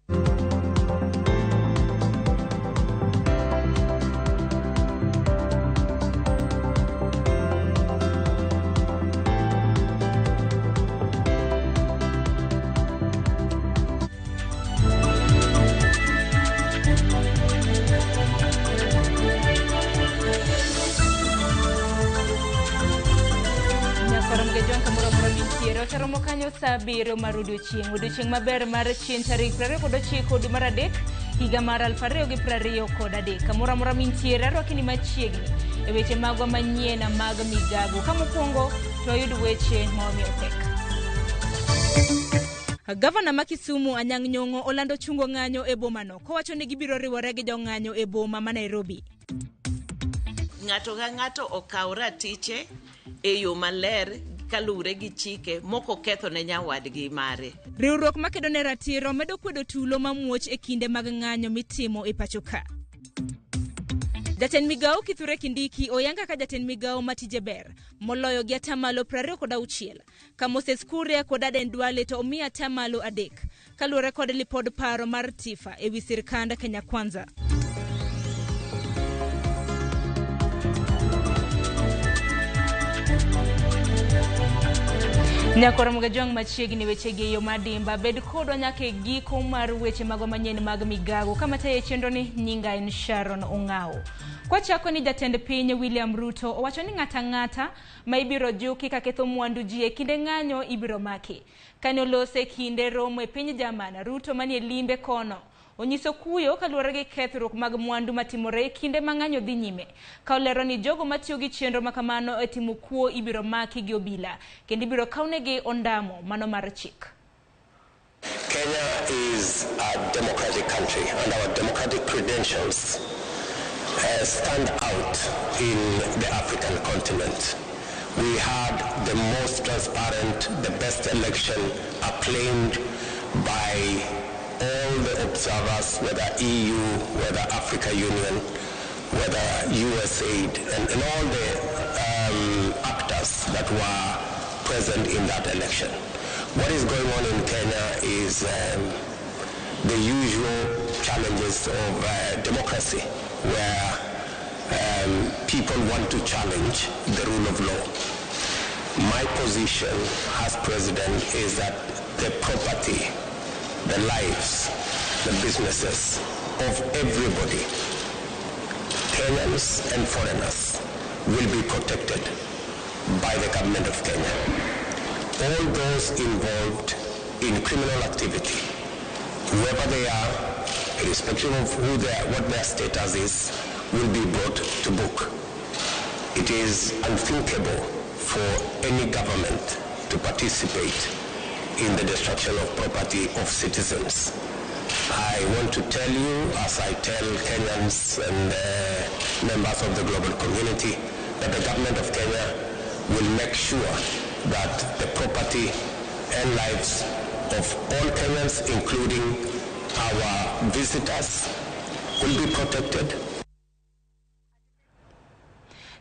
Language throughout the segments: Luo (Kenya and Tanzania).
Nyakorom gi John kamoro amora mintiere oseromo kanyo saa 7 mar odiochieng'. Odiochieng' maber mar chieng' tarik 29 dwe mar 3 higa mar 2023. Kamoro amora mintiere arwaki ni machiegni e weche magwa manyien mag migago. Ka mokwongo to wayud weche ma wamiyo pek. Gavana ma Kisumu Anyang' Nyong'o olando chungo ng'anyo e bomano kowacho ni gibiro riwore gi jong'anyo e boma ma Nairobi. Ng'ato ka ng'ato okaw ratiche e yo maler kaluwre gi chike mok oketho ne nyawadgi mare. Riwruok makedo ne ratiro medo kwedo tulo mamuoch e kinde mag ng'anyo mitimo e pacho ka. Jatend migawo Kithure Kindiki oyang kaka jatend migawo ma tije ber moloyo gi atamalo 26 ka Moses Kuria kod Aden Duale to omi atamalo 3 kaluwore kod lipod paro mar TIFA ewi sirkand Kenya Kwanza. Nyakoro Mugajwang' machiegni wechegi e yo madimba. Bed kodwa nyaka e giko mar weche magwa manyien mag migago. Kama tayo chenro ni nyinga en Sharon Ong'awo. Kwachako ni jatend piny William Ruto owacho ni ng'ata ang'ata ma ibiro juki ka ketho mwandu ji e kinde ng'anyo ibiro maki. Kane olose e kinde romo e piny Jerman, Ruto manie limbe kono onyiso kuyo kaluwore gi kethruok mag mwandu matimore e kinde ma ng'anyo dhi nyime. Ka olero ni jogo matiyo gi chenro makamano e timo kuo ibiro maki gi obila kendo ibiro kawnegi ondamo mano mar chik. Kenya is a democratic country and our democratic credentials stand out in the African continent. We had the most transparent, the best election acclaimed by all the observers, whether EU, whether Africa Union, whether USAID, and all the actors that were present in that election. What is going on in Kenya is the usual challenges of democracy, where people want to challenge the rule of law. My position as president is that the property, the lives, the businesses of everybody, Kenyans and foreigners, will be protected by the government of Kenya. All those involved in criminal activity, whoever they are, irrespective of who they are, what their status is, will be brought to book. It is unthinkable for any government to participate in the destruction of property of citizens. I want to tell you, as I tell Kenyans and members of the global community, that the government of Kenya will make sure that the property and lives of all Kenyans, including our visitors, will be protected.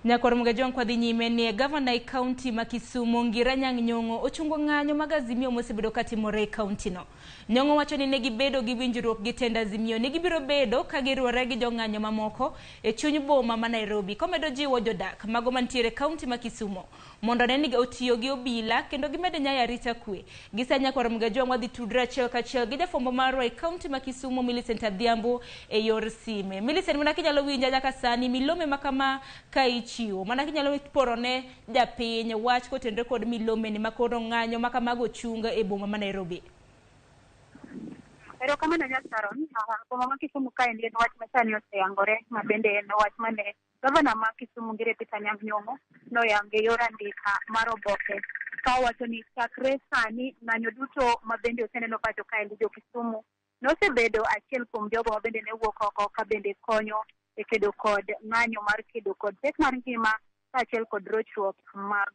Nyakwar Mugajwang' kwadhi nyime ni gavana e kaunti ma Kisumu Ngira Anyang' Nyong'o ochungo ng'anyo mag Azimio mosebedo katimore e kaunti no. Nyong'o wacho ni ne gibedo gi winjruok gi tend Azimio ni gibiro bedo ka giruore gi jong'anyo mamoko e chuny boma ma Nairobi komedo jiwo jodak mago mantiere e kaunti ma Kisumu mondo ne ni otiyo gi obila kendo gimed nyayo arita kwe. Gi sani Nyakwar Mugajwang' wadhi tudre achiel kachiel gi jafwambo marwa e kaunti ma Kisumu Millicent Adhiambo e yor sime. Millicent, mana kinyalo winja nyaka sani milome ma kama ka ichiwo, mana kinyalo porone japiny wach kotenore kod milome ni makoro ng'anyo ma kamago chung e boma ma Nairobi. Erokamano Nyasaron, boma ma Kisumu kaendi en wach masani oseyangore ma bende en wach mane gavana ma Kisumu Ngire Peter Anyang' Nyong'o noyango e yor andika mar oboke ka owacho ni chakre sani ng'anyo duto ma bende oseneno pacho kaendi jo Kisumu nosebedo achiel kuom jogo ma bende ne wuok oko ka bende konyo e kedo kod ng'anyo mar kedo kod pek mar ngima kaachiel kod rochruok mag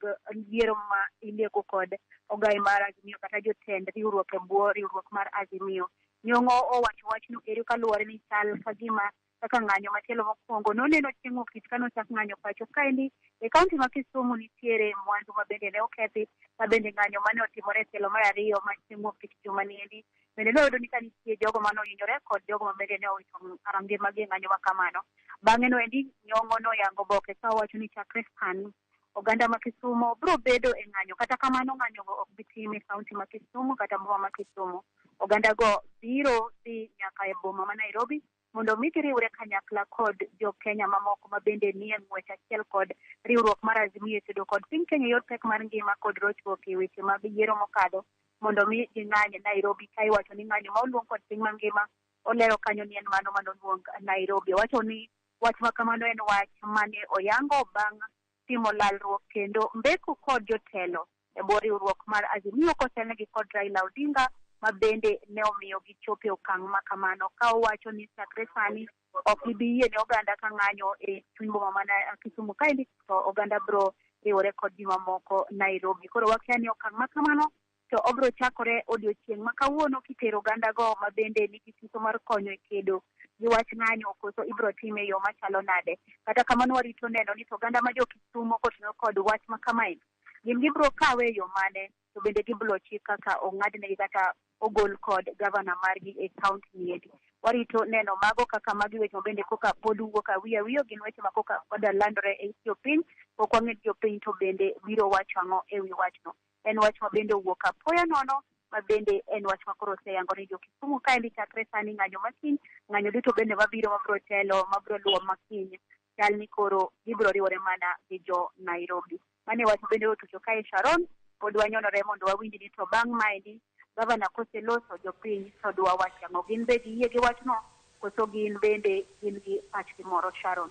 yiero ma ilieko kod ogai mar Azimio kata jotend riwruok e bwo riwruok mar Azimio. Nyong'o owacho wachno eri kaluwore ni chal ka gima kaka ng'anyo machielo mokwongo noneno chieng' wuok tich kane ochak ng'anyo pacho kaendi e kaunti ma Kisumu nitiere mwandu ma bende ne okethi ma bende ng'anyo mane otimore e tielo mar ariyo ma chieng' wuok tich juma niendi Bende noyudo ni ka nitie jogo mane ohinyore kod jogo ma bende ne owito ngimagi e ng'anyo ma kamano. Bang'e no endi Nyong'o noyango oboke ka owacho ni chakre sani oganda ma Kisumo biro bedo e ng'anyo. Kata kamano ng'anyo go ok bi tim e kaunti ma Kisumu kata boma ma Kisumu. Oganda go biro dhi nyaka e boma ma Nairobi mondo mi giriwre kanyakla kod jo Kenya mamoko ma bende nie ng'wech achiel kod riwruok mar Azimio e kedo kod piny Kenya e yor pek mar ngima kod rochruok e weche mag yiero mokadho mondo mi ging'any Nairobi ka iwacho ni ng'anyo ma oluong kod piny mangima olero kanyo ni en mano manoluong Nairobi. Owacho ni wach ma kamano en wach mane oyango bang' timo lalruok kendo mbeko kod jotelo e bwo riwruok mar Azimio kotelnegi kod Raila Odinga ma bende ne omiyo gichopo e okang' ma kamano ka owacho ni chakre sani ok gibi yie ne oganda ka ng'anyo e chuny boma ma Kisumu kaendi to oganda biro riwore kod ji mamoko Nairobi. Koro wakia ni okang' ma kamano to obiro chakore odiochieng' ma kawuono kitero oganda go ma bende nigi siso mar konyo e kedo gi wach ng'anyo koso ibiro time e yo machalo nade. Kata kamano warito neno ni to oganda ma jo Kisumo koting'o kod wach ma kamae gin gibiro kawe e yo mane to bende gibiro chik kaka ong'adnegi kata ogol kod gavana margi e kaunti niendi. Warito neno mago kaka magi weche ma bende koka pod wuok awiyo awiyo gin weche ma koka koda landore e it jopiny pok wang'e ni jopiny to bende biro wacho ang'o e wi wachno. En wach ma bende owuok apoya nono ma bende en wach ma koro oseyango ni jo Kisumu kaendi chakre sani ng'anyo makiny ng'anyo duto bende mabiro mabiro telo mabiro luwo makiny chal ni koro gibiro riwore mana gi jo Nairobi. Mane wach bende otucho kae Sharon pod wanyonore mondo wawinj ni to bang' maendi gavana koseloso jopiny to dwa wacho ang'o gin be giyie gi wachno koso gin bende gin gi pachgi moro Sharon.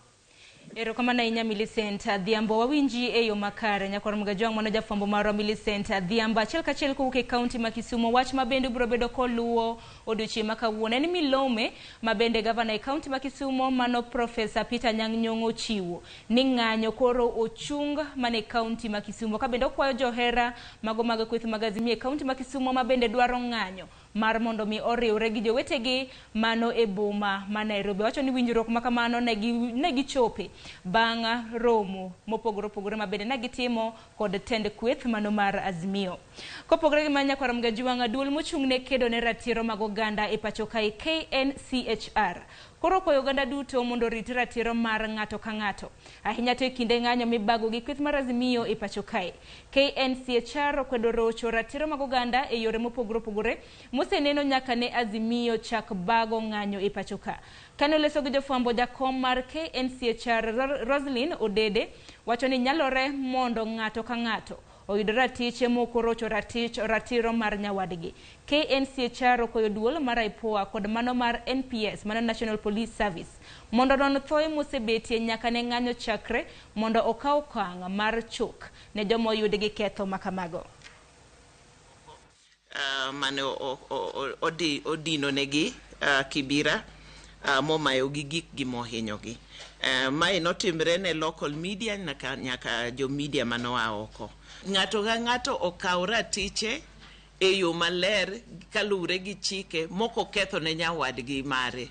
Erokamano ahinya Millicent Adhiambo. Wawinji e yo makare. Nyakwar Mgajwang' mano jafwambo marwa Millicent Adhiambo. Achiel kachiel kowuok e kaunti ma Kisumu, wach ma bende biro bedo koluwo odiochieng' ma kawuono en milome ma bende gavana e kaunti ma Kisumu mano Profesa Peter Anyang' Nyong'o ochiwo ni ng'anyo koro ochung mana e kaunti ma Kisumu. Ka bende okwayo johera mago mag kweth mag Azimio e kaunti ma Kisumu ma bende dwaro ng'anyo mar mondo mi oriwre gi jowetegi mano e boma ma Nairobi. Wacho ni winjruok ma kamano ne gichope bang' romo mopogore opogore ma bende ne gitimo kod tend kweth mano mar Azimio. Kopogore gi mano nyakwar Mgajwang', duol mochung' ne kedo ne ratiro mag oganda e pacho kae KNCHR koro okwayo oganda duto mondo orit ratiro mar ng'ato ka ng'ato ahinya to e kinde ng'anyo mibago gi kweth mar Azimio e pacho kae. KNCHR okwedo rocho ratiro mag oganda e yore mopogore opogore moseneno nyaka ne Azimio chak bago ng'anyo e pacho ka. Kane oleso gi jofwambo, jakom mar KNCHR Roslyn Odede wacho ni nyalore mondo ng'ato ka ng'ato oyud ratiche mokorocho ratiro mar nyawadgi. KNCHR okwayo duol mar IPOA kod mano mar NPS, mano National Police Service, mondo onon thoe mosebetie nyaka ne ng'anyo chakre mondo okaw okang' mar chuk ne joma oyud gi ketho makamago. Mane odino negi Kibira momayogi gikgi mohinyogi. Mae notimre ne local media nyaka jo media manoa oko. Ng'ato ka ng'ato okaw ratiche e yo maler kaluwore gi chike mok oketho ne nyawadgi mare.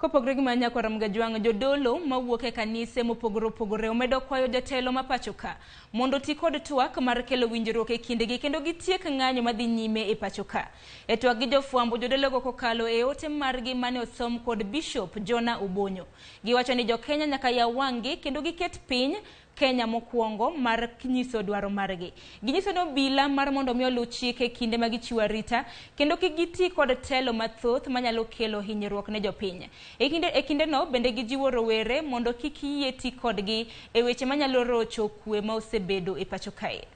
Kopogore gi mano nyakwar Mgajwang', jodolo mawuok e kanise mopogore opogore omedo kwayo jatelo ma pacho ka mondo oti kod twak mar kelo winjruok e kindgi kendo gitiek ng'anyo madhi nyime e pacho ka. E twak gi jofwambo, jodologo kokalo e ote margi mane osom kod Bishop Jonah Obonyo. Giwacho ni jokenya nyaka yaw wang'gi kendo giket piny Kenya mokwongo mar nyiso dwaro margi. Ginyiso ni obila mar mondo mi oluw chike kinde ma gichiwo arita kendo kik giti kod telo mathoth manyalo kelo hinyruok ne jopiny. E kindeno bende gijiwo rowere mondo kik yie ti kodgi e weche manyalo rocho kwe ma osebedo e pacho kae.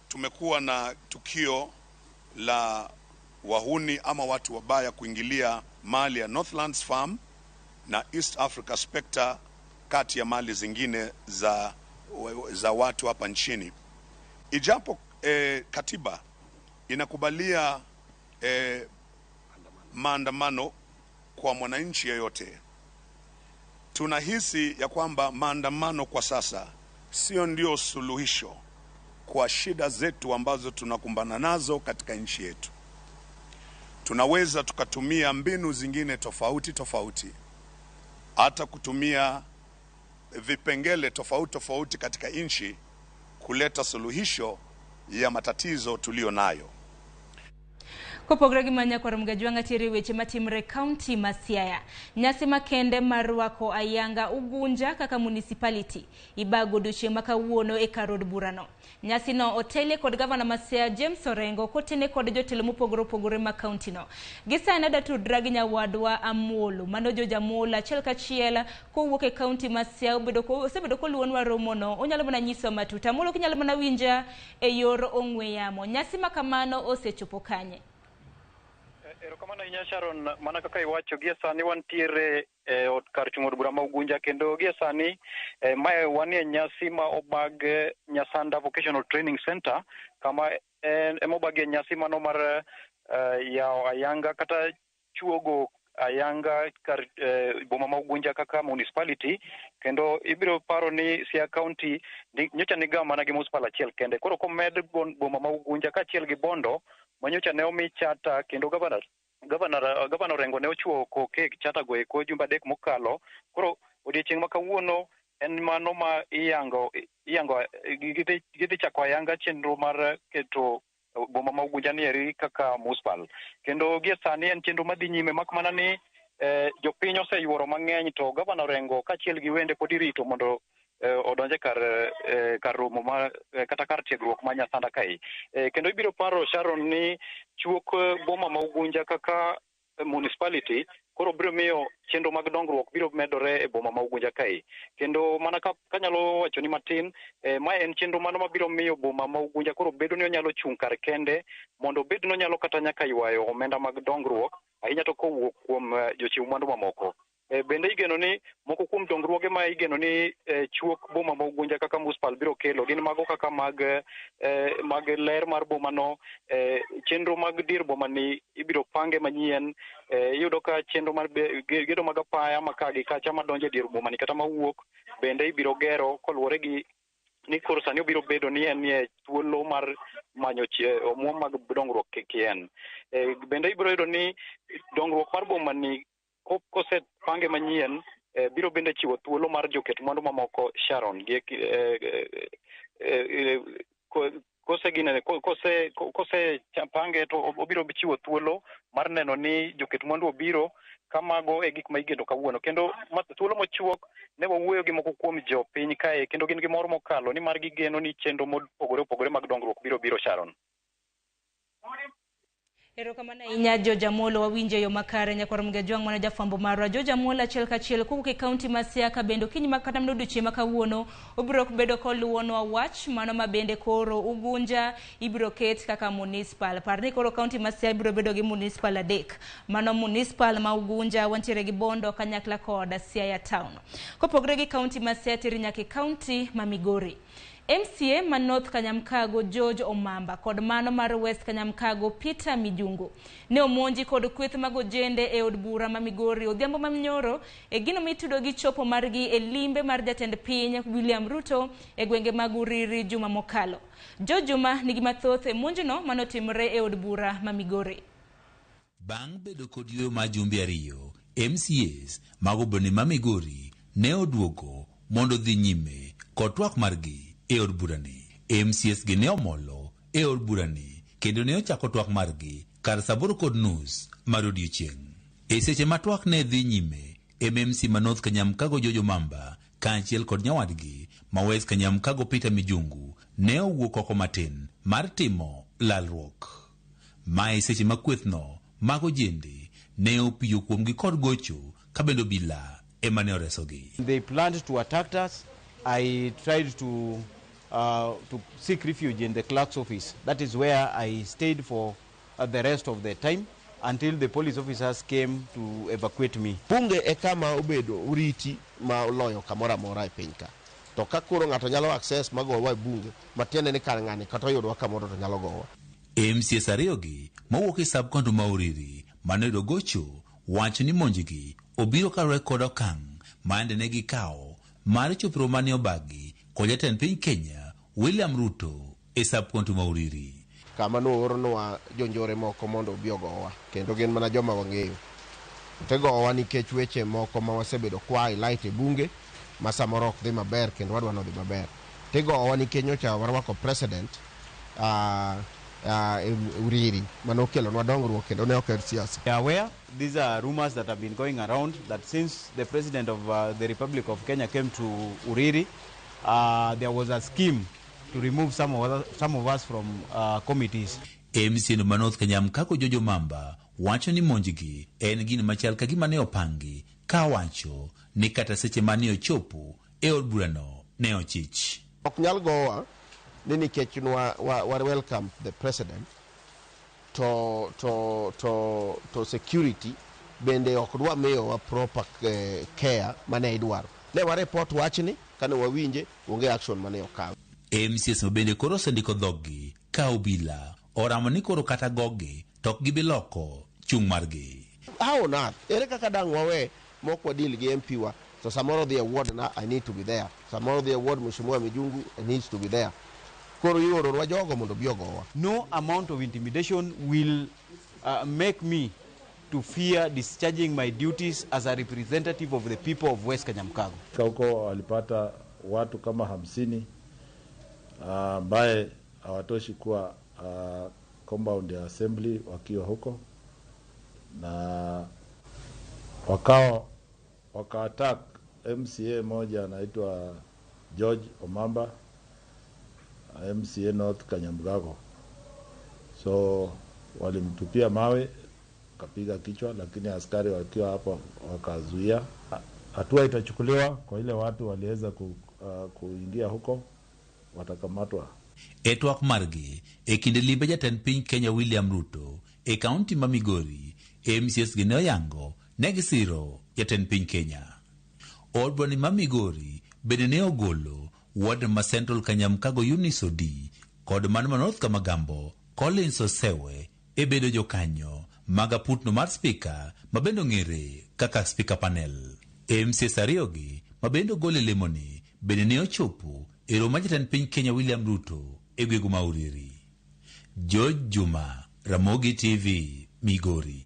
Tumekuwa na tukio la wahuni ama watu wabaya kuingilia mali ya Northlands Farm na East Africa Spectre kati ya mali zingine za watu hapa nchini. Ijapo katiba inakubalia maandamano kwa mwananchi yeyote, tunahisi ya kwamba maandamano kwa sasa sio ndio suluhisho kwa shida zetu ambazo tunakumbana nazo katika nchi yetu. Tunaweza tukatumia mbinu zingine tofauti tofauti, hata kutumia vipengele tofauti tofauti katika nchi kuleta suluhisho ya matatizo tuliyo nayo. Kopogore gi manya kwar Mgajwang'a tiere weche matimre kaunti ma Siaya. Nyasi makende mar rwako ayanga Ugunja kaka municipality ibago odiochieng' ma kawuono e kar od burano. Nyasi no otelie kod gavana ma Siaya James Orengo kotene kod jotelo mopogore opogore ma kaunti no. Gi sani adatudra gi nyawadwa Amolo, mano George Amolo achiel kachiel kowuok e kaunti ma Siaya osebedo koluwonwa romono. Onyalo mana nyiso matut. Amolo, kinyalo mana winja e yor ong'we yamo. Nyasi ma kamano osechopo kanye? Erokamano ahinya Sharon, mana kaka iwacho, gie sani wantiere e ot kar chung' od bura ma Ugunja, kendo gie sani mae wanie nyasi ma obag Nyasanda Vocational Training Center, kama ema obagie nyasi mano mar yawo ayanga kata chuogo ayanga kar boma ma Ugunja kaka municipality. Kendo ibiro paro ni Siaya County nyocha niga mana gi municipal achiel kende, koro komed boma ma Ugunja kaachiel gi Bondo manyocha ne omi chata, kendo governor Orengo ne ochuo koke chata go eko jumbe 3 mokalo. Koro odiechieng' ma kawuono en mano ma iyango gidhi chako ayanga chenro mar keto boma ma Ugunja nieri kaka municipal. Kendo gie sani en chenro madhi nyime, mak mana ni jopiny oseyuoro mang'eny, to Governor Orengo kaachiel gi wende pod irito mondo odonje kar romo ma kata kar tiegruok ma Nyasanda kae. Kendo ibiro paro Sharon ni chuok boma ma Ugunja kaka municipality koro biro miyo chenro mag dongruok biro medore e boma ma Ugunja kae. Kendo mana kanyalo wacho ni matin, mae en chenro mano mabiro miyo boma ma Ugunja koro bedo ni onyalo chung' kar kende, mondo obed ni onyalo kata nyaka ywayo omenda mag dongruok ahinya to kowuok kuom jochiw mwandu mamoko. Bende igeno ni moko kuom dongruoge ma igeno ni chuok boma ma Ugunja kaka municipal biro kelo gin mago kaka mag ler mar boma no, chenro mag dir boma ni ibiro pange manyien. Iyudo ka chenro mar gedo mag apaya ma ka gi kacha madonjo e dier boma ni kata mawuok bende ibiro gero koluwore gi ni koro sani obiro bedo ni en e thuolo mar manyo omuom mag dongruok kien. Bende ibiro yudo ni dongruok mar boma ni kosepange manyien biro bende chiwo thuolo mar joket mwandu mamoko Sharon gi kose pange to obiro chiwo thuolo mar neno ni joket mwandu obiro kamago e gik ma igeno kawuono. Kendo thuolo mochuok ne wawuoyo gi moko kuom jopiny kae, kendo gin gi mor mokalo ni mar gigeno ni chenro mopogore opogore mag dongruok biro biro Sharon. Erokamano ahinya George Amolo, wawinjo yo makare nyakwar Mgajwang' mano jafwambo marwa George Amolo achiel kachiel kowuok e kaunti ma Siaya. Bende okinyi ma kata mana odiochieng' ma kawuono obiro bedo koluwonwa wach mano ma bende koro Ugunja ibiro ket kaka municipal. Par ni koro kaunti ma Siaya biro bedo gi municipal 3, mano municipal ma Ugunja wantiere gi Bondo kanyakla kod Siaya Town. Kopogore gi kaunti ma Siaya teri nyaka e kaunti ma Migori. MCA ma North Kanyamkago George Omamba kod mano mar West Kanyamkago Peter Mijungu ne omonji kod kweth mag ojende e od bura ma Migori odhiambo ma nyoro e gino mitudo gi chopo margi e limbe mar jatend piny William Ruto e gwenge mag Uriri juma mokalo. George Juma nigi mathoth e monjno manotimore e od bura ma Migori. Bang' bedo kod yueyo mar jumbe 2, MCAs mag obwone ma Migori ne oduogo mondo dhi nyime kod twak margi e od burani. MCAs gi ne omolo e od burani kendo ne ochako twak margi kar 8:30 mar odiechieng'. E seche ma twak ne dhi nyime, MMC ma North Kanyamkago George Omamba kaachiel kod nyawadgi ma West Kanyamkago Peter Mijungu ne owuok oko matin mar timo lalruok. Mae seche ma kwethno mag ojende ne opiyo kuomgi kod gocho ka bende obila ema ne oresogi. They planned to attack us. I tried to seek refuge in the clerk's office. That is where I stayed for the rest of the time until the police officers came to evacuate me. Bunge e kama obedo uriti ma oloyo kamoro amora e piny ka. To ka koro ng'ato nyalo access magowa e bunge, matiende ni kar ng'ani kata oyudwa kamoro to nyalo gowa. MCAs 2 gi mowuok e sub-county ma Uriri manoyudo gocho wacho ni monjgi obiro kaluwore kod okang' ma ne gikawo mar chopo mane obagi kod jatend piny Kenya William Ruto e sub-county ma Uriri. Kama nooronwa jonjore moko mondo obi ogowa, kendo gin mana joma wang'eyo. Tigowa nikech weche moko ma wasebedo kwa highlight e bunge ma samoro ok dhi maber kendo wadwa nodhi maber. Tigowa nikech nyocha warwako president Uriri manokelonwa dongruok kendo ne ok en siasa. We are aware these are rumors that have been going around that since the president of the Republic of Kenya came to Uriri, there was a scheme to remove some of us from committees. MCA no ma North Kanyamkago Jojo Mamba wacho ni monjgi en gino machal ka gima ne opangi, ka wacho ni kata seche mane ochopo e od burano ne ochich. Ok nyal gowa ni nikech wa welcome the president to security bende ok dwa miyowa proper care mane idwaro. Ne wa report wachni kane wawinje onge action mane okaw. MCAs bende koro osendiko dhoggi ka obila oramo ni koro kata gogi to ok gibi loko chung' margi. How on earth? Ere kaka dang' wawe mok wadil gi MP wa? So samoro dhi e ward na I need to be there. Samoro dhi e ward Mheshimiwa Mijungu I needs to be there. Koro ioronwa jogo mondo obi ogowa. No amount of intimidation will make me to fear discharging my duties as a representative of the people of West Kanyamkago. Huko walipata watu kama 50 ambaye hawatoshi kuwa compound ya assembly wakiwa huko, na waka attack MCA moja anaitwa George Omamba, MCA North Kanyamkago. So walimtupia mawe kapiga kichwa, lakini askari wakiwa hapo wakazuia. Hatua itachukuliwa kwa ile watu waliweza kuingia huko watakamatwa. E twak margi e kinde limbe jatend piny Kenya William Ruto e kaunti ma Migori, MCAs gi ne oyango ne gisiro jatend piny Kenya. Od bura ma Migori bende ne ogolo ward ma Central Kanyamkago Eunice Odi kod mano ma North Kamagambo Collins Osewe e bedo jokanyo mag aputno mar spika ma bende ong'ere kaka speaker panel. MCAs ariyogi ma bende ogol e lemoni bende ne ochopo e romo mar jatend piny Kenya William Ruto e gwenge ma Uriri. George Juma, Ramogi TV, Migori.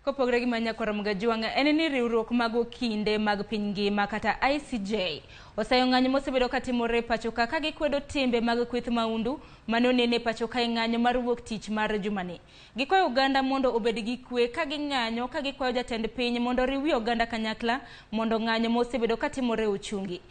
Kopogore gi Manyakwar Mgajwang' en ni riwruok mag okinde mag piny ngima kata ICJ oseyo ng'anyo mosebedo katimore e pacho ka gikwedo timbe mag kweth maundu mane onene e pacho ka e ng'anyo mar wuok tich mar jumani. Gikwayo oganda mondo obed gi kwe ka ging'anyo ka gikwayo jatend piny mondo oriw wi oganda kanyakla mondo ng'anyo mosebedo katimore ochungi.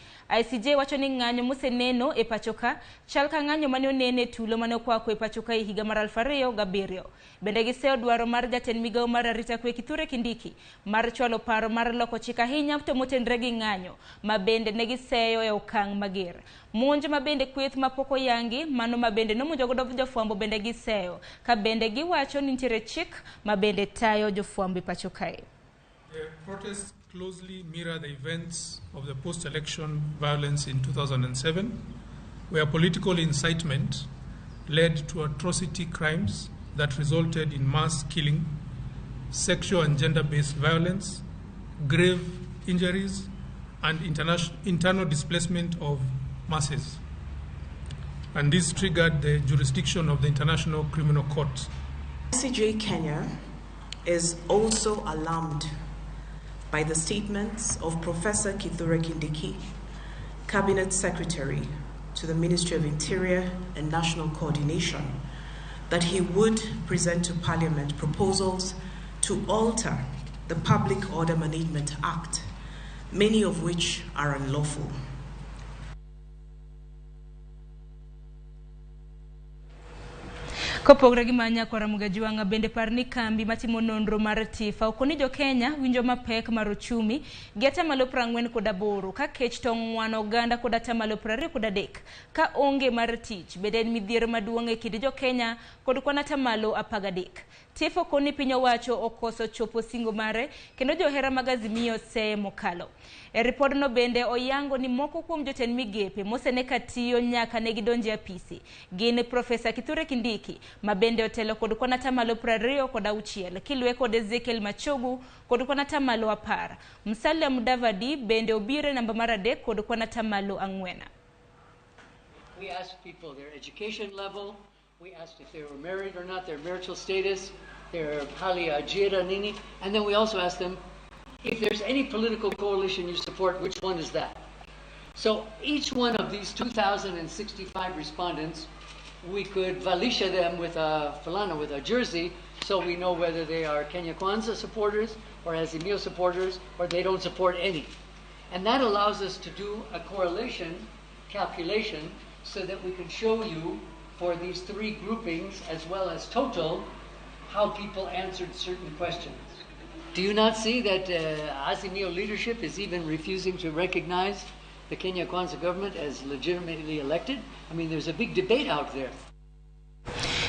ICJ wacho ni ng'anyo moseneno e pacho ka chal ka ng'anyo mane onene e tulo mane okwako e pacho ka e higa mar 2007. Bende giseyo dwaro mar jatend migawo mar arita kwe Kithure Kindiki mar chwalo paro mar loko chik ahinya to motenre gi ng'anyo ma bende ne giseyo e okang' mager. Monj ma bende kweth mapok oyangi mano ma bende nomonjo godo jofwambo bende giseyo ka bende giwacho ni nitiere chik ma bende tayo jofwambo e pacho kae. The protests closely mirror the events of the post-election violence in 2007, where political incitement led to atrocity crimes that resulted in mass killing, sexual and gender-based violence, grave injuries, and internal displacement of masses. And this triggered the jurisdiction of the International Criminal Court. ICJ Kenya is also alarmed by the statements of Professor Kithure Kindiki, Cabinet Secretary to the Ministry of Interior and National Coordination, that he would present to Parliament proposals to alter the Public Order Management Act, many of which are unlawful. Kopogore gi Manyakwar Mgajwang' bende par ni kambi matimo nonro mar TIFA okoni jo Kenya winjo mapek mar ochumi gi atamalo 48 ka kech to ng'wano oganda kod atamalo 23 ka onge mar tich bende en midhiero maduong' e kind jo Kenya kod kwan atamalo 13. TIFA okoni piny owacho okoso chopo singo mare kendo johera mag Azimio oseye mokalo. E ripodno bende oyango ni moko kuom jotend migepe mosene ka tiyo nyaka ne gidonje apisi gin Profesa Kithure Kindiki ma bende otelo kod kwan atamalo 26 kilwe kod Ezekiel Machogu kod kwan atamalo 10. Musalia Mudavadi bende obiro namba mar 3 kod kwan atamalo 4. We asked people their education level, we asked if they were married or not, their marital status, their hali ya ajira nini, and then we also asked them if there's any political coalition you support, which one is that? So each one of these 2,065 respondents we could valisha them with a fulana, with a jersey, so we know whether they are Kenya Kwanza supporters or Azimio supporters, or they don't support any. And that allows us to do a correlation calculation so that we can show you for these three groupings as well as total how people answered certain questions. Do you not see that Azimio leadership is even refusing to recognize the Kenya Kwanza government as legitimately elected? I mean, there's a big debate out there.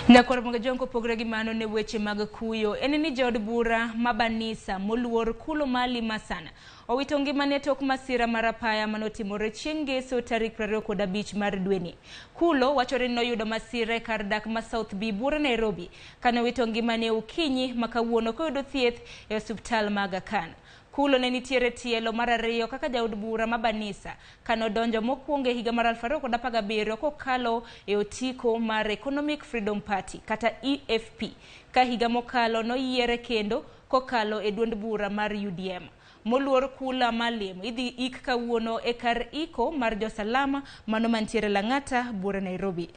Nyakwar Mugajong opogore gi mano ne weche mag kuyo en ni jaod bura ma Banisa moluor Kulo Mali Masana owito ngimane tok masira mar apaya manotimore chieng' ngeso tarik 25 mar dweni. Kulo wachore ni noyudo masira e kar dak ma South B buore Nairobi kane owito ngimane okinyi ma kawuono koyudo thieth e osiptal ma Aga Khan. Kulo ne nitiere tielo mar ariyo kaka jaod bura ma Banisa kane odonjo mokwongo e higa mar 2017 kokalo e otiko mar Economic Freedom Party kata EFP ka higa mokalo noyiere kendo kokalo e duond bura mar UDM. Moluor Kula Malim idhi ik kawuono e kar iko mar josalama mano mantiere Lang'ata buore Nairobi.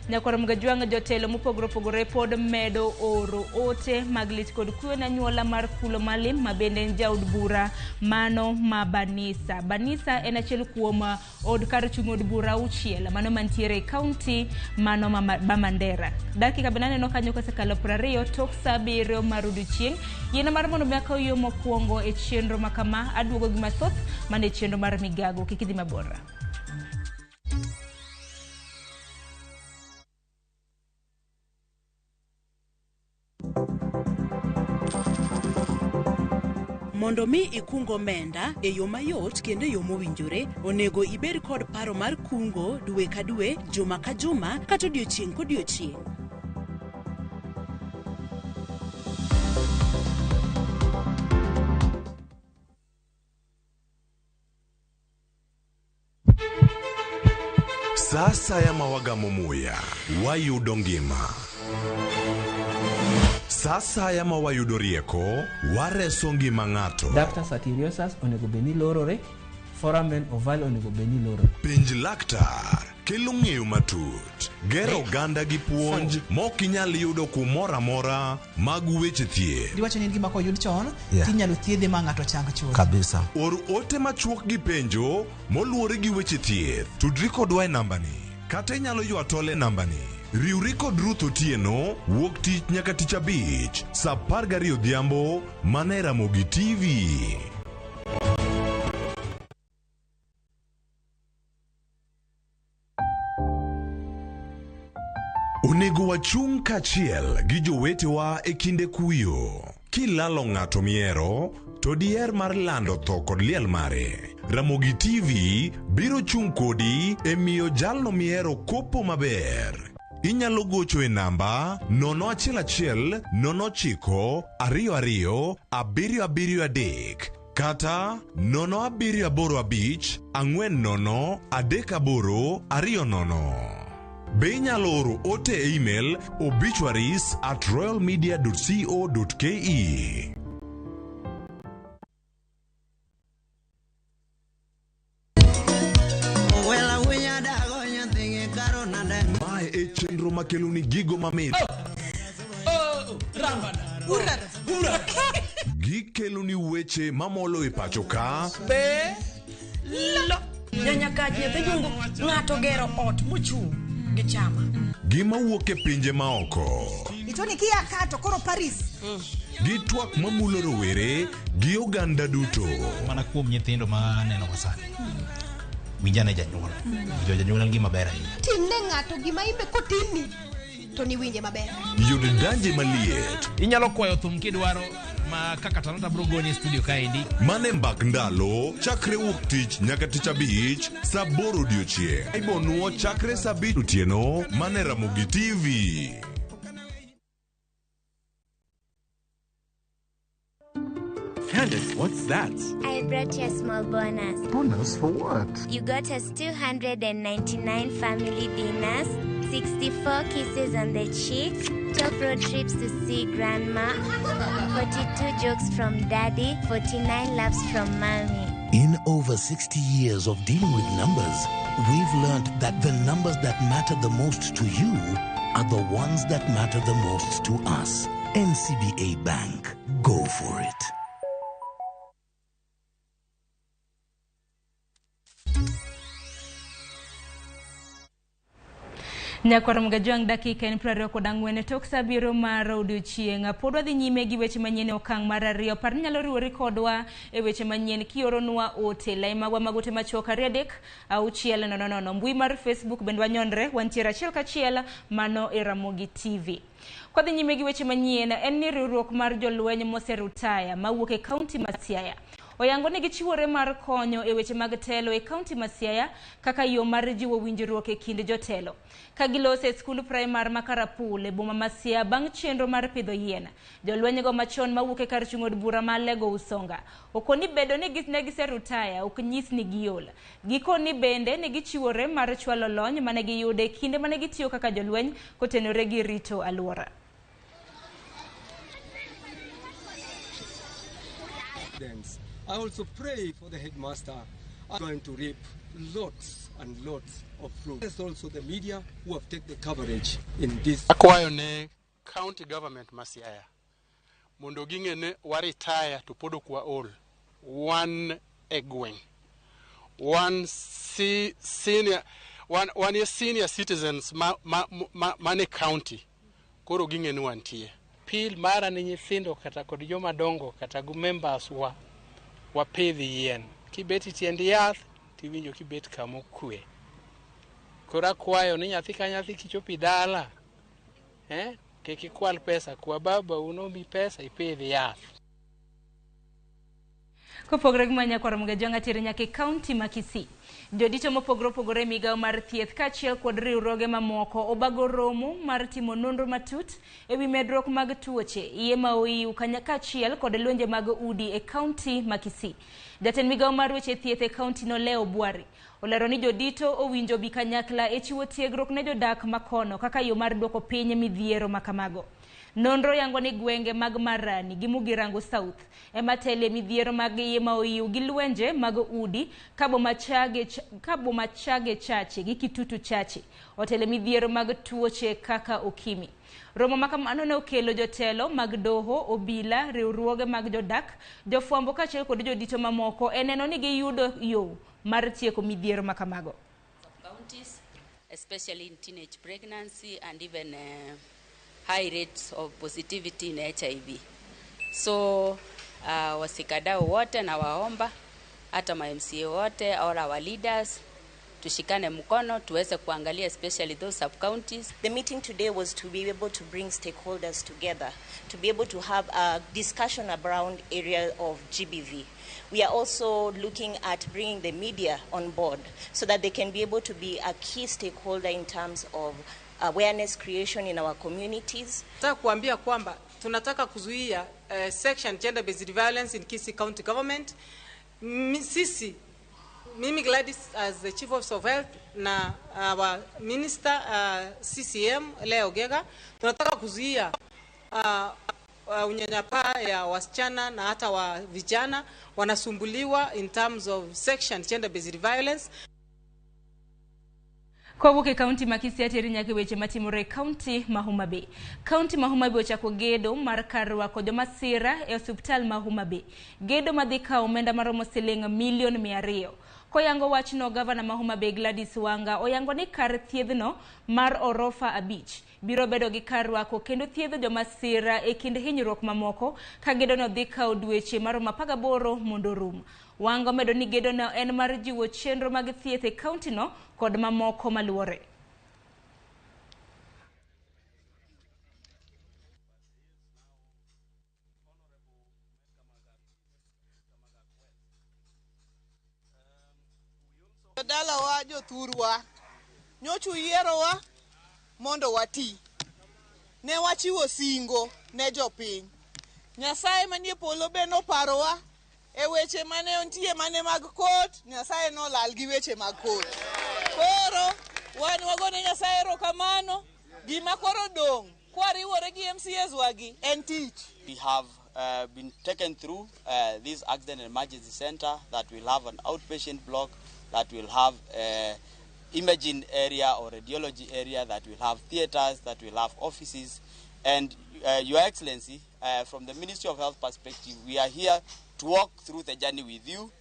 Nyakwar Mugajwang' jotelo mopogore opogore pod medo oro ote mag lit kod kuyo ne anyuola mar Kulo Malim ma bende en jaod bura mano ma Banisa. Banisa en achiel kuom od kar chung' od bura auchiel mano mantiere e kaunti mano ma Mandera. Dakika bende aneno kanyo kosekalo 20 tok saa 7 mar odiochieng'. Yiena mar mondo mi akaw yo mokwongo e chenro ma kama aduogo gi mathoth mane chenro mar migago. Kik idhi mabor. Mondo mi ikung omenda e yo mayot kendo e yo mowinjore, onego ibed kod paro mar kungo dwe ka dwe, juma ka juma, kata odiochieng' kodiochieng'. Sa asaya ma wagamo muya, wayudo ngima. Sa asaya ma wayudo rieko, wareso ngima ng'ato. Ductus arteriosus onego bed ni lorore, foramen ovale onego bed ni lorore. Penj laktar kelo ng'eyo matut, gero oganda gi puonj mok inyal yudo kumoro amora mag weche thieth. Giwacho ni en gima koyud chon, tinyalo thiedhe ma ng'ato chang chuth. Kabisa. Or ote machuok gi penjo moluwore gi weche thieth. Tudri kodwa e nambani kata inyalo ywa tol e nambani. Riwri kod Ruth Otieno wuok tich nyaka tich abich saa 12 odhiambo mana e Ramogi TV. Onego wachung' kaachiel gi jowetewa e kinde kuyo. Kilalo ng'ato mihero, to diher mar lando tho kod liel mare. Ramogi TV biro chung' kodi e miyo jalno mihero kopo maber. Inyalo gocho e namba 011 09 22 773 kata 0785 40 38 20. Be inyalo oro ote e email obituaries@royalmedia.co.ke. Mae e chenro makelo ni gigo mamit. Gikelo ni weche mamolo e pacho ka. Nyanyakach nyathi jungu ng'ato gero ot mochung' gi chama. Gima wuok e pinje maoko. Itoni kia kato koro Paris. Gi twak mamulo rowere gi oganda duto. Mana kuom nyithindo ma aneno ka sani. Winjane janyuol. Winjo janyuol en gima ber ahinya. Timne ng'ato gima imbe kotimni to niwinje maber. Yud danje maliet. Inyalo kwayo thum kidwaro ma kaka Talanta bro goni e studio kaendi. Mane mbak ndalo chakre wuok tich nyaka tich abich saa 8 odiochieng'. Ibonuo chakre saa 5 otieno mane Ramogi TV. Candace, what's that? I brought you a small bonus. Bonus for what? You got us 299 family dinners, 64 kisses on the cheek, 12 road trips to see grandma, 42 jokes from daddy, 49 laughs from mommy. In over 60 years of dealing with numbers, we've learned that the numbers that matter the most to you are the ones that matter the most to us. NCBA Bank. Go for it. Nyakwar Mgajwang' dakika en 24 tok sa 7 mar odiochieng'. Pod wadhi nyime gi weche manyien e okang' mar 2. Par ni nyalo riwori kodwa e weche manyien kioronwa ote. Lai magwa mag ote machuok 2 3 6 0 0. Mbui mar Facebook bende wanyonre, wantiere achiel kachiel mano e Ramogi TV. Kwadhi nyime gi weche manyien en ni riwruok mar jolweny moserutaya mawuok e kaunti ma Siaya oyango ni gichiwore mar konyo e weche mag telo e kaunti ma Siaya kaka yo mar jiwo winjruok e kind jotelo. Ka gilose e skund primar ma Karapul e boma ma Siaya bang' chenro mar pidho yien. Jolwenygo machon mawuok e kar chung' od bura ma Alego Usonga okoni bedo ni ne giserutaya ok nyis ni giol. Gikoni bende ne gichiwore mar chwalo lony mane giyudo e kinde mane gitiyo kaka jolweny kotenore gi rito alwora. I also pray for the headmaster are going to reap lots and lots of fruit. There's also the media who have taken the coverage in this. Akwayo ne county government ma Siaya mondo ging'e ni wa retire to pod ok waol. Wan e gweng', wan senior, wan e senior citizens mane county, koro ging'e ni wantie. Appeal mara ni nyithindo kata kod joma dongo kata gi members wa wapidh yien. Kibet e tiend yath tiwinjo kibet kama okwe. Koro akwayo ni nyathi ka nyathi kichopo dala, kik ikwal pesa, kwa baba unomi pesa ipidh yath. Kopogore gi manya kwar Mgajwang' atere nyaka e kaunti ma Kisii. Jodito mopogore opogore e migawo mar thieth kaachiel kod riwruoge mamoko obago romo mar timo nonro matut ewi medruok mag tuoche, iye ma oiw kaachiel kod lwenje mag udi e kaunti ma Kisii. Jatend migawo mar weche thieth e kaunti no Leo Bwari olero ni jodito owinjo bi kanyakla e chiwo tiegruok ne jodak makono kaka yo mar duoko piny midhiero makamago. Nonro yango ni gwenge mag Marani gi Mugirango South ema tele midhiero mag iye ma oiw gi lwenje mag udi ka boma Chage Chache gi Kitutu Chache otele midhiero mag tuoche kaka okimi. Romo makamano ne okelo jotelo mag doho, obila, riwruoge mag jodak, jofwambo kaachiel kod jodito mamoko e neno ni giyudo yo mar tieko midhiero makamago. Counties, especially in teenage pregnancy and even high rates of positivity in HIV. So wasikadau wote na waomba hata ma MCA wote or our leaders tushikane mkono tuweze kuangalia especially those sub counties. The meeting today was to be able to bring stakeholders together, to be able to have a discussion around area of GBV. We are also looking at bringing the media on board so that they can be able to be a key stakeholder in terms of awareness creation in our communities. Nataka kuambia kwamba tunataka kuzuia section gender based violence in Kisii County Government. Sisi, mimi Gladys as the Chief Officer of Health na our Minister CCM Leo Gega, tunataka kuzuia unyanyapaa ya wasichana na hata wa vijana wanasumbuliwa in terms of section gender based violence. Kowuok e kaunti ma Kisii ateri nyaka weche matimore e kaunti ma Homa Bay. Kaunti ma Homa Bay ochako gedo mar kar rwako jomasira e osiptal ma Homa Bay. Gedo madhi kawo omenda maromo siling milion 200. Koyango wachno, gavana ma Homa Bay Gladys Wanga oyango ni kar thiedhno mar orofa 5 biro bedo gi kar rwako kendo thiedho jomasira e kind hinyruok mamoko ka gedono dhi kawo dweche maromo 18 mondo orum. Wanga omedo ni gedono en mar jiwo chenro mag thieth e kauntino kod mamoko maluore. Jodalawa, jothurwa, nyocha uyierowa mondo wati. Ne wachiwo singo ne jopiny. Nyasaye manie polo be noparowa e weche mane nitie mane mag kot, Nyasaye nolal gi weche mag kot. Koro Wan wagone Nyasaye erokamano. Gima koro dong' kwariwore gi MCAs wagi en tich. We have been taken through this accident and emergency center that will have an outpatient block, that will have imaging area or radiology area, that will have theaters, that will have offices. And Your Excellency, from the Ministry of Health perspective, we are here to walk through the journey with you.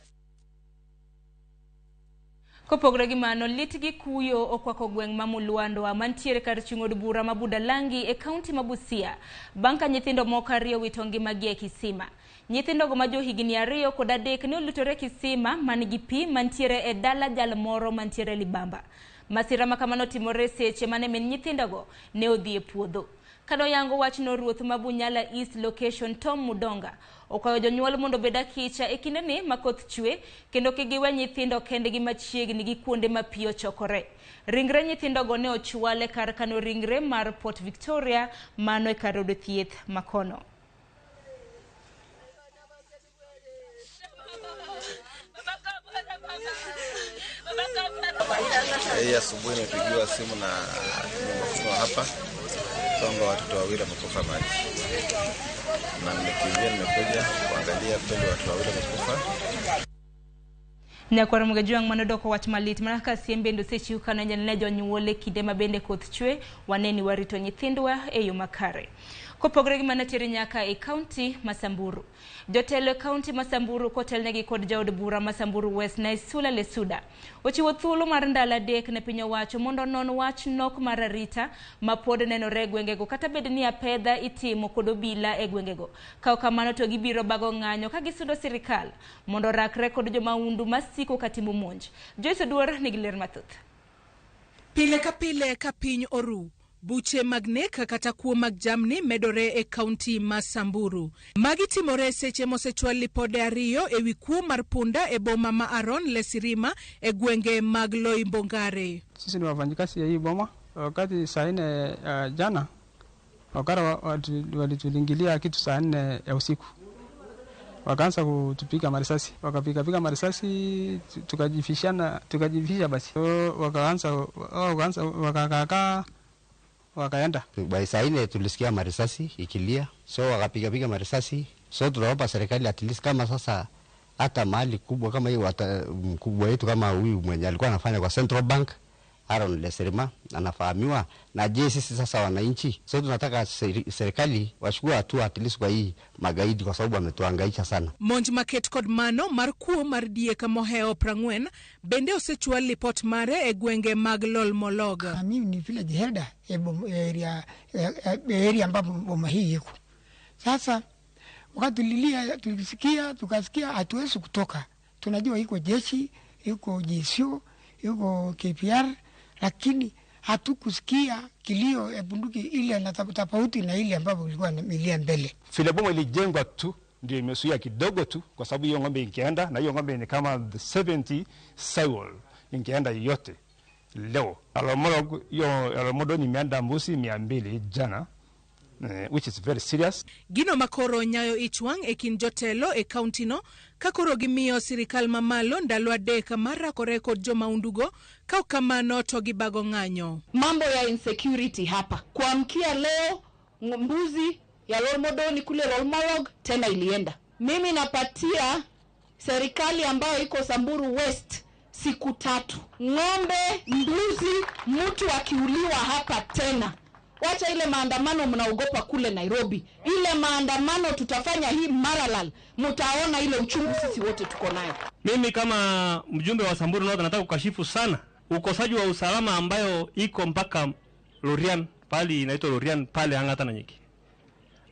Kopogore gi mano, lit gi kuyo okwako gweng' ma Mulwandwa mantiere kar chung' od bura ma Budalangi e kaunti ma Busia bang' ka nyithindo moko ariyo owito ngimagi e kisima. Nyithindogo ma johigni 2 kod 3 ne olutore e kisima man gi pi mantiere e dala jal moro mantiere Libamba. Masira ma kamano timore seche mane min nyithindogo ne odhi e puodho. Kanoyango wachno, ruoth ma Bunyala East Location Tom Mudonga okwayo jonyuol mondo obed akicha e kindeni ma koth chwe kendo kik giwe nyithindo kendgi machiegni gi kuonde ma pi ochokore. Ringre nyithindogo ne ochwal e kar kano ringre mar Port Victoria mano e kar yudo thieth makono. Hii asubuhi nimepigiwa simu na nyumba hapa kwamba watoto wawili wamekufa maji, na nimekimbia nimekuja kuangalia kweli watoto wawili wamekufa. Nyakwar Mugajwang' manodoko wach malit mana kaka siem bende osechiw kanyo ne jonyuol e kinde ma bende koth chwe waneni warito nyithindwa e yo makare. Kopogore gi mano tere nyaka e kaunti ma Samburu. Jotelo e kaunti ma Samburu kotelnegi kod jaod bura ma Samburu West Naisula Lesuda ochiwo thuolo mar ndalo 3 ne piny owacho mondo onon wach nok mar arita ma pod nenore e gwengego kata bed ni apedha itimo kod obila e gwengego. Ka ok kamano to gibiro bago ng'anyo ka gisundo sirikal mondo orakre kod jomaundu masiko katimo monj. Joyce Oduor nigi ler mathoth. Pile ka pile ka piny oru, buche mag nek kata kuo mag jamni medore e kaunti ma Samburu. Magi timore seche mosechwal lipode 2 ewi kuo mar punda e boma ma Aron Lesirima e gwenge mag Loimbongare. Sisi ni wafanyikazi ya hii boma. Wakati saa 4 jana wakara walituingilia kitu saa 4 ya usiku. Wakaanza kutupiga marisasi. Wakapiga marisasi tukajifisha basi. So, wakaanza wakakaa wakaenda. By saa 4 tulisikia marisasi ikilia, so wakapiga marisasi. So tunaomba serikali at least kama sasa hata mali kubwa kama hiyo mkubwa wetu kama huyu mwenye alikuwa anafanya kwa Central Bank Aaron Leserima anafahamiwa na je sisi sasa wananchi. So tunataka serikali wachukue hatua at least kwa hii magaidi kwa sababu wametuhangaisha sana. Monj maket kod mano mar kuo mar diek moheo 40 bende osechwal lipot mare e gwenge mag Lolmologa. Mimi ni village header area ambapo boma hii iko. Sasa wakati tulilia tulisikia tukasikia hatuwezi kutoka. Tunajua iko jeshi, iko GSU, iko KPR, lakini hatukusikia kilio ya bunduki ile na tofauti na ile ambapo ilikuwa milia mbele. Vile boma ilijengwa tu ndio imezuia kidogo tu, kwa sababu hiyo ng'ombe ingeenda na hiyo ng'ombe ni kama 70 sawl ingeenda yote leo. Alomoro hiyo Alomodo nimeenda mbuzi 200 jana. Which is very serious. Gino makoro nyayo ich wang' e kind jotelo e kaunti no ka koro gimiyo sirikal mamalo ndalo 3 mar rakore kod jomaundugo ka ok kamano to gibago ng'anyo. Mambo ya insecurity hapa. Kuamkia leo mbuzi ya Lolmodoni kule Lolmolog tena ilienda. Mimi napatia serikali ambayo iko Samburu West siku 3. Ng'ombe, mbuzi, mtu akiuliwa hapa tena. Wacha ile maandamano mnaogopa kule Nairobi. Ile maandamano tutafanya hii Maralal. Mtaona ile uchungu sisi wote tuko nayo. Mimi kama mjumbe wa Samburu North nataka kukashifu sana ukosaji wa usalama ambayo iko mpaka Lorian, pali inaitwa Lorian pale Angata na Nyiki.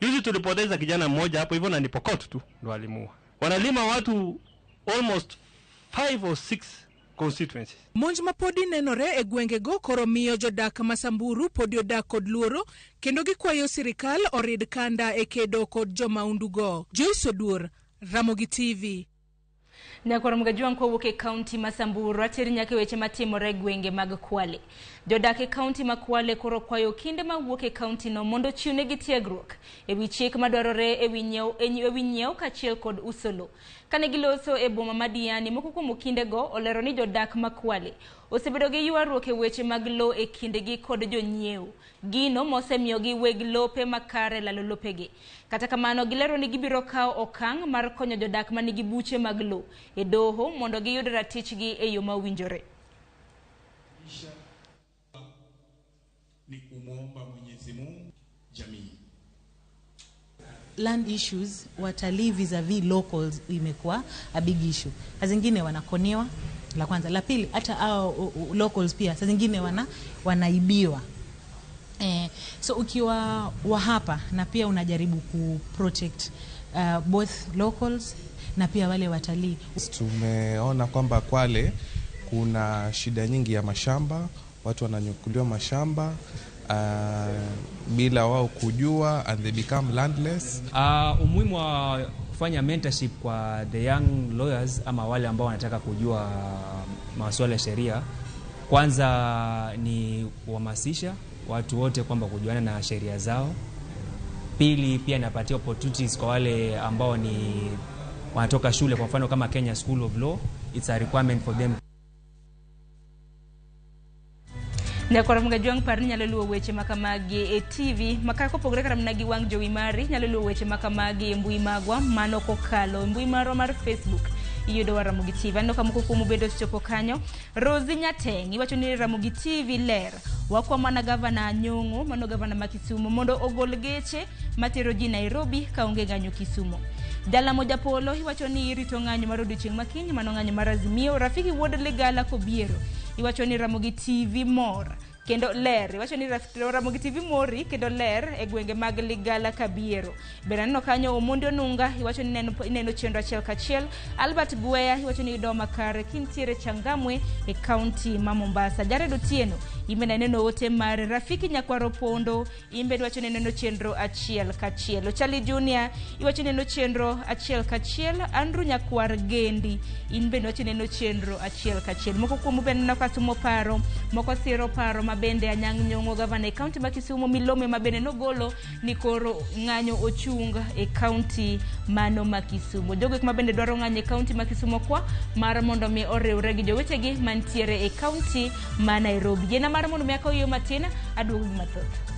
Juzi tulipoteza kijana mmoja hapo hivyo na ni Pokot tu ndo alimuua. Wanalima watu almost 5 or 6 constituencies. Monj mapodi nenore e gwengego koro miyo jodak ma Samburu podi odak kod luoro kendo gikwayo sirikal orid kanda e kedo kod jomaundugo. Joyce Oduor, Ramogi TV. Nyakwar Mugajwang' kowuok e kaunti ma Samburu ateri nyaka weche matimore e gwenge mag Kwale. Jodak e kaunti ma Kwale koro kwayo kinde mawuok e kaunti no mondo ochiwnegi tiegruok ewi chik madwarore ewi nyiewo kaachiel kod uso lowo. Kane giloso e boma ma Diani, moko kuom okindego olero ni jodak ma Kwale osebedo gi ywaruok e weche mag lowo e kindgi kod jonyiewo. Gino mosemiyo gi weg lope makare lalo lopegi. Kata kamano gilero ni gibiro kawo okang' mar konyo jodak manigi buche mag lowo e doho mondo giyud ratichgi e yo mowinjore. Ni kumwomba Mwenyezi Mungu jamii. Land issues, watalii vis-a-vis locals imekuwa a big issue. Saa zingine wanakoniwa, la kwanza. La pili, hata hao locals pia saa zingine wanaibiwa. So ukiwa wa hapa na pia unajaribu ku protect both locals na pia wale watalii. Tumeona kwamba Kwale kuna shida nyingi ya mashamba, watu wananyukuliwa mashamba bila wao kujua and they become landless. Umuhimu wa kufanya mentorship kwa the young lawyers ama wale ambao wanataka kujua masuala ya sheria, kwanza ni kuhamasisha watu wote kwamba kujuana na sheria zao. Pili, pia napatia opportunities kwa wale ambao ni wanatoka shule, kwa mfano kama Kenya School of Law, it's a requirement for them. Nyakwar Mgajwang' par ni nyalo luwo weche makamagi e TV maka kopogore kata mana gi wang' jowi mari nyalo luwo weche makamagi e mbui magwa mano kokalo e mbui marwa mar Facebook iyudo Ramogi TV. Aneno ka moko kuomu bende osechopo kanyo. Rosi Nyateng' iwacho ni Ramogi TV ler. Wakwa mana gavana Nyong'o, mano gavana ma Kisumu, mondo ogol geche matero ji Nairobi kaonge ng'anyo Kisumu. Jalamo Japolo iwacho ni irito ng'anyo mar odiochieng' makiny, mano ng'anyo mar Azimio. Rafiki wuod Ligala Kobiero iwacho ni Ramogi TV mor kendo ler. Iwacho ni Ramogi TV mori kendo ler e gwenge mag Ligala Kabiero. Bende aneno kanyo Omondi Onunga iwacho ni ineno chenro achiel kachiel. Albert Gweya iwacho ni yudo makare kintiere Changamwe e kaunti ma Mombasa. Jared Otieno imbe neno ote mar Rafiki Nyakwaro Pondo imbe iwacho ni neno chenro achiel kachiel. Ochali Junior iwacho ni neno chenro achiel kachiel. Andrew Nyakwar Gendi in bende iwacho ni neno chenro achiel kachiel. Moko kuomu bende neno ka sumo paro, moko siro paro mabende Anyang' Nyong'o gavana e kaunti ma Kisumu milome mabende nogolo ni koro ng'anyo ochung e kaunti mano ma Kisumu. Jogo eko mabende dwaro ng'anyo e kaunti ma Kisumu kwa mar mondo mi oriwre gi jowetegi mantiere e kaunti ma Nairobi. Yiena mar mondo mi akaw yo matin aduogo gi mathoth.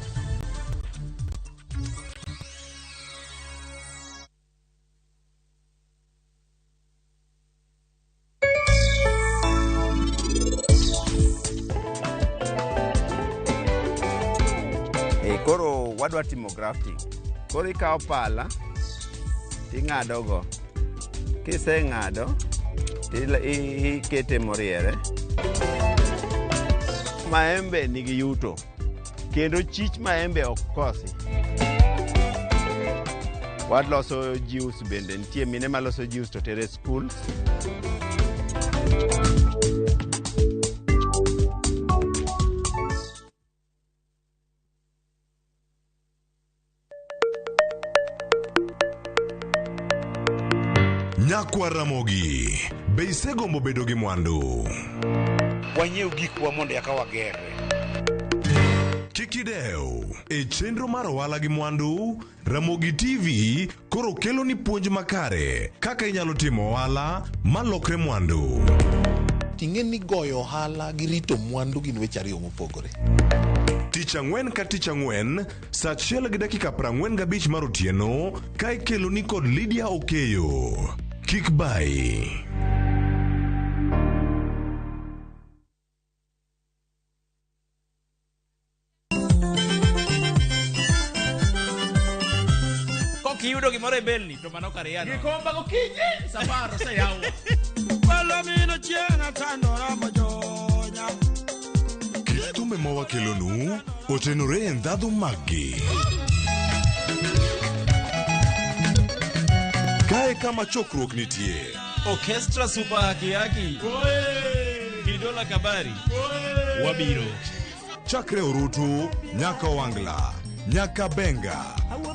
Koro wadwa timo grafting. Koro ikawo pala ting'ado go. Kiseng'ado tikete moriere. Maembe nigi yuto kendo chich maembe ok kosi. Waloso juice bende, nitie mine maloso juice to tere school. Nyakwa Ramogi, be isegombo bedo gi mwandu? Wanyiew gikwa mondo eka wagerre. Kik idew, e chenro mar ohala gi mwandu, Ramogi TV koro kelo ni puonj makare kaka inyalo timo ohala malokre mwandu. Ting'e ni goyo ohala gi rito mwandu gin weche ariyo mopogore. Tich ang'wen ka tich ang'wen, saa 1:45 mar otieno, ka ikelo ni kod Lydia Okeyo. Kik bai. Kiyudo gimoro e belni to mano kar yano. Gikomba gokinyi safar oseyawo. Palomino chieng' atandora mojonya. Kit thumbe ma wakelonu otenore e ndhadhu maggi. Kae kama chokruok nitie. Orchestra Super Haki Haki. Kidola Kabari. Wabiro. Chakre Orutu nyaka Wangla, nyaka Benga,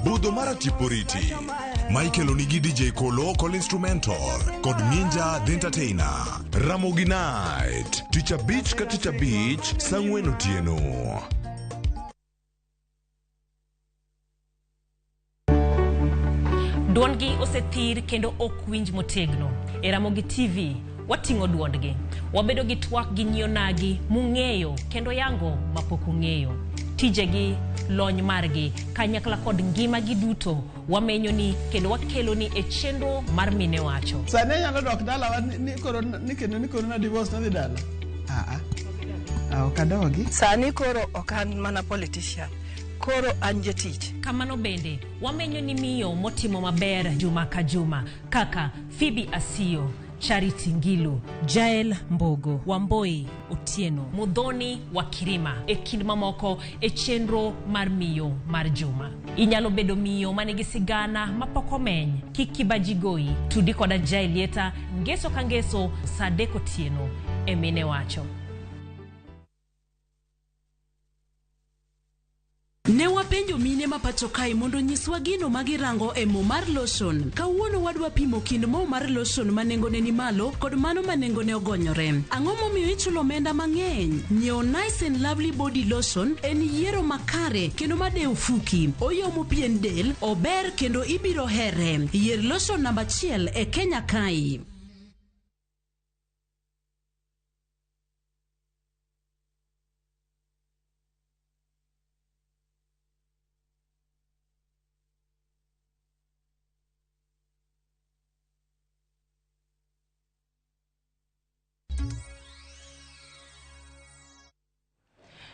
budho mar Atiporiti. Michael onigi DJ Kolo Kol Instrumental kod Ninja The Entertainer. Ramogi Night, tich abich ka tich abich, saa 4 otieno. Duondgi osethir kendo ok winj motegno. E Ramogi TV, Wating'o duondgi. Wabedo gi twak gi nyionagi mung'eyo kendo yango mapok ung'eyo. Tijegi, lony margi, kanyakla kod ngimagi duto wamenyoni kendo wakeloni e chenro mar Mine Wacho. Sani anyalo dok dalawa ni koro ni kendo ni koro na divorce nadhi dala. Ah, ok adogi. Sani koro ok an mana politician, koro an jatich. Kamano bende, wamenyo ni miyo motimo maber juma ka juma kaka Phoebe Asiyo, Charity Ngilu, Jael Mbogo, Wamboi Otieno, Mudhoni wa Kirima e kind mamoko e chenro mar miyo mar juma. Inyalo bedo miyo manigi sigana mapok omeny, kik kibaji goyi, tudi koda Jael Lieta ngeso ka ngeso saa 3 otieno e Mine Wacho. Ne wapenjo mine ma pacho kae mondo onyiswa gino ma girango e mo mar lotion. Kawuono wadwa pimo kind mo mar lotion ma nengone ni malo kod mano ma nengone ogonyore. Ang'o momiyo ichulo omenda mang'eny? Nyiewo Nice and Lovely Body Lotion en yiero makare kendo madewo fuki. Oyomo pien del, ober kendo ibiro here. Yier lotion namba 1 e Kenya kae.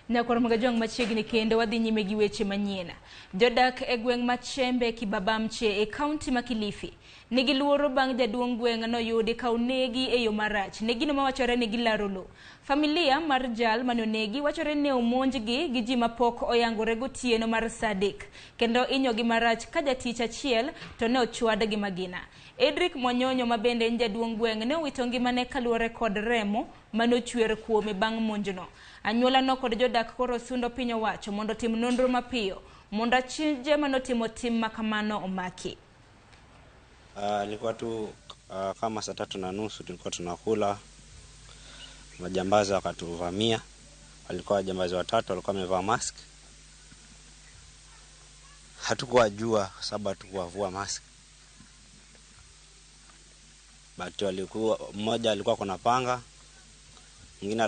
Nyakwar Magajwang' machiegni kendo wadhi nyime gi weche manyien. Jodak e gweng' ma Chembe Kibabamche e kaunti ma Kilifi nigi luoro bang' jaduong' gweng' noyudi ka onegi e yo marach. Ne gino mawachore ni gilaro lowo. Familia mar jal mane onegi wachore ni omonjgi gi ji mapok oyangore gotieno mar saa 3 kendo inyogi marach ka jatich achiel to ne ochwad gi magina. Edric Mwanyonyo ma bende en jaduong' gweng' ne owito ngimane kaluwore kod remo mane ochwer kuome bang' monjno. Anyuola no kod jodak koro sundo piny owacho mondo otim nonro mapiyo mondo achije manotimo tim makamano omaki. Ilikuwa tu kama saa 3:30 tulikuwa tunakula, majambazi wakatuvamia. Walikuwa majambazi watatu, walikuwa wamevaa mask. Hatukuwajua sababu hatukuwavua mask. But walikuwa, mmoja alikuwa kuna panga, mwingine